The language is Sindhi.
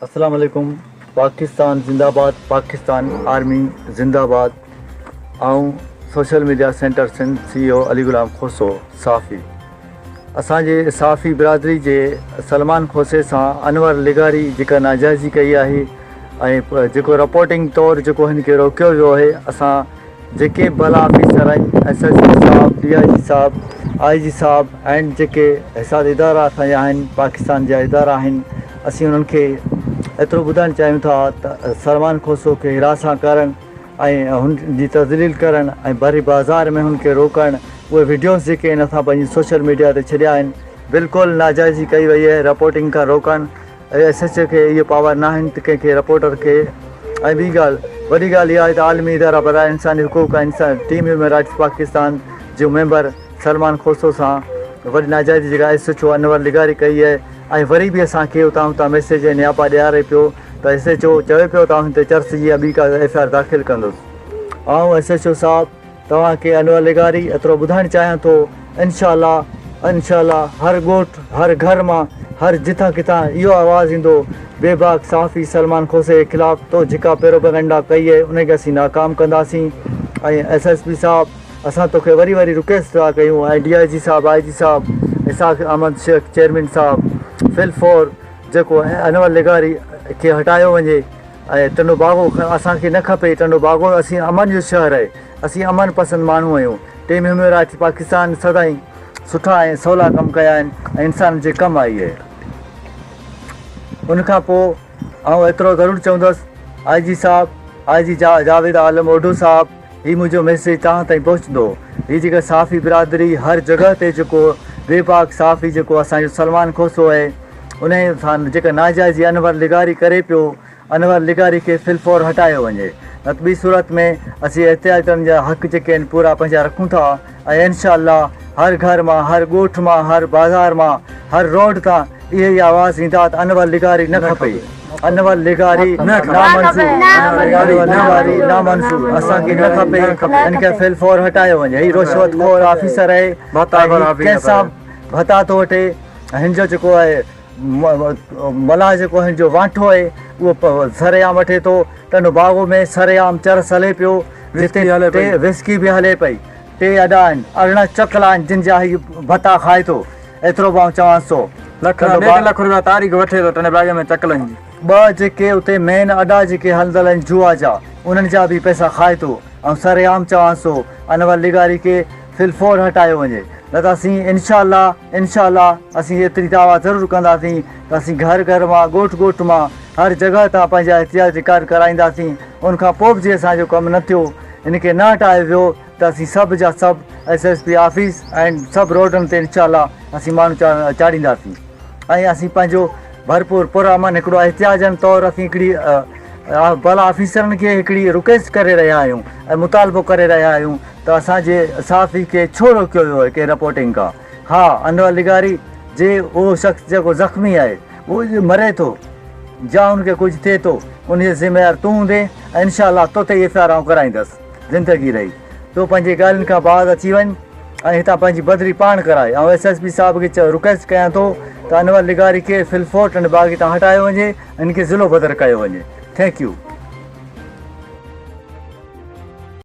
السلام عليڪم پاڪستان زنده باد پاڪستان آرمي زنده باد آئون social media centre Sindh C O Ali Ghulam Khoso صحافي اسان جي صحافي برادري جي سلمان کوسي سان انور لغاري جيڪا ناجائزي ڪئي آهي ۽ جيڪو رپورٽنگ طور جيڪو هن کي روڪيو ويو آهي اسان جيڪي به بالا آفيسر آهن ايس ايس پي صاحب ڊي I جي صاحب آء جي صاحب ۽ جيڪي حساس ادارا اسان جا آهن پاڪستان جا ادارا آهن اسين انهن کي ايترو ٻڌائڻ چاهيون ٿا ته سلمان کوسو کي هراسان ڪرڻ ۽ هن جي تذليل ڪرڻ ۽ ڀري بازار ۾ هن کي روڪڻ اهي وڊيوز جيڪي آهن اسان پنهنجي سوشل ميڊيا تي ڇڏيا آهن بلڪل ناجائزي ڪئي وئي آهي رپورٽنگ کان روڪڻ ايس ايڇ او کي اهي پاور ناهن ته ڪنهن کي رپورٽر کي ۽ ٻي ڳالهه وڏي ڳالهه اها آهي ته عالمي ادارا براء انساني حقوق ۽ ٽيم هيومن رائٽس پاڪستان جو ميمبر سلمان کوسو سان وڏي ناجائزي جيڪا ايس ايڇ او انور لغاري ڪئي آهي ۽ وري به اسان کي اتان اتان ميسيج ۽ نياپا ڏياري پيو ته ايس ايڇ او چوي پيو ته آئون هن تي چرس جي يا ٻي ڪا ايف I R داخل ڪندس آئون ايس ايڇ او صاحب توهان کي انور لغاري ايترو ٻڌائڻ چاهيان ٿو انشاء الله انشاء الله هر ڳوٺ هر گهر مان هر جتان ڪٿان اهو آواز ايندو بي باڪ صحافي سلمان کوسي جي خلاف تو جيڪا پيروپيگنڊا ڪئي آهي ان کي اسين ناڪام ڪنداسين ۽ ايس ايس پي صاحب اسان توکي وري وري رڪويسٽ ٿا ڪيون ۽ ڊي I جي صاحب آء جي صاحب اسحاق احمد شيخ چيئرمين صاحب فل فور جيڪو انور لغاري کي هٽايو وڃي ۽ ٽنڊو باگو اسان کي نه کپي ٽنڊو باگو اسين امن جو شهر آهي اسين امن پسند ماڻهو آهيون ٽيم هيومن رائٽس پاڪستان سدائين سٺا ۽ سولا ڪم ڪيا آهن ۽ انسان جي ڪم آئي آهي ان کان پوء آئون ايترو ضرور چوندس آء جي صاحب آء جي جاويد عالم اوڍو صاحب هي منهنجو ميسيج توهان تائين پهچندو. هي جيڪا صحافي برادري هر جڳهه تي جيڪو بي باڪ صحافي جيڪو اسان جو سلمان کوسو آهي انهي سان جيڪا ناجائزي انور لغاري ڪري پيو انور لغاري کي في الفور هٽايو وڃي نه ته ٻي صورت ۾ اسين احتياجن جا حق جيڪي آهن پورا پنهنجا رکون ٿا ۽ انشاء الله هر گهر مان هر ڳوٺ مان هر بازار مان هر روڊ تان اهي ئي آواز ايندا ته انور لغاري نه کپي، انور لغاري نامنظور، انور لغاري نامنظور، اسان کي نه کپي، هن کي في الفور هٽايو وڃي، هي رشوت خور آفيسر آهي ۽ هي ڪنهن سان ڀتا ٿو وٺي، هن جو جيڪو آهي ملاح جيڪو هن جو وانٺو آهي اهو سرعام وٺي ٿو، ٽنڊو باگو ۾ سرعام چرس هلي پيو، جتي وسڪي به هلي پئي، ٽي اڏا آهن، 18 چڪلا آهن جن جا هي ڀتا کائي ٿو. ايترو به آئون چوانس ٿو. لک نه ڏيڍ لک روپيا تاريخ وٺي ٿو ٽنڊي باگي ۾ چڪلن جي. ٻه جيڪي اتي مين اڏا جيڪي هلندل آهن جوا جا انهن جا به پئسا کائي ٿو. آئون سرعام چوانس ٿو انور لغاري کي في الفور هٽايو وڃي نه ته اسين انشاء الله انشاء الله اسين ايتري دعويٰ ضرور ڪنداسين ته اسين گهر گهر مان ڳوٺ ڳوٺ مان هر جڳهه تان پنهنجا احتجاج رڪارڊ ڪرائينداسين ان کان پوء به جي اسان جو ڪم نه ٿيو هن کي نه هٽايو ويو ته اسين سڀ جا سڀ ايس ايس پي آفيس ۽ سڀ روڊن تي انشاء الله اسين ماڻهو چاڙهينداسين ۽ اسين پنهنجو ڀرپور پر امن هڪڙو احتجاجن طور اسين هڪڙي بالا آفيسرن کي هڪڙي رڪويسٽ ڪري رهيا آهيون ۽ مطالبو ڪري رهيا آهيون ته اسان جي صحافي کي ڇو روڪيو ويو آهي ڪنهن رپورٽنگ کان ها انور لغاري جي اهو شخص جيڪو زخمي آهي اهو مري ٿو يا ان کي ڪجهه ٿئي ٿو ان جو ذميوار تون هوندين ۽ انشاء الله تو تي ايف I R آئون ڪرائيندس زندگي رهي تون پنهنجي ڳالهين کان باز اچي وڃ ۽ هتان پنهنجي بدلي پاڻ ڪرائي. آئون ايس ايس پي صاحب کي رڪويسٽ ڪيان ٿو ته انور لغاري کي فل فورٽ ۽ باغي تان هٽايو وڃي ۽ هن کي ضلعو بدر ڪيو وڃي. Thank you.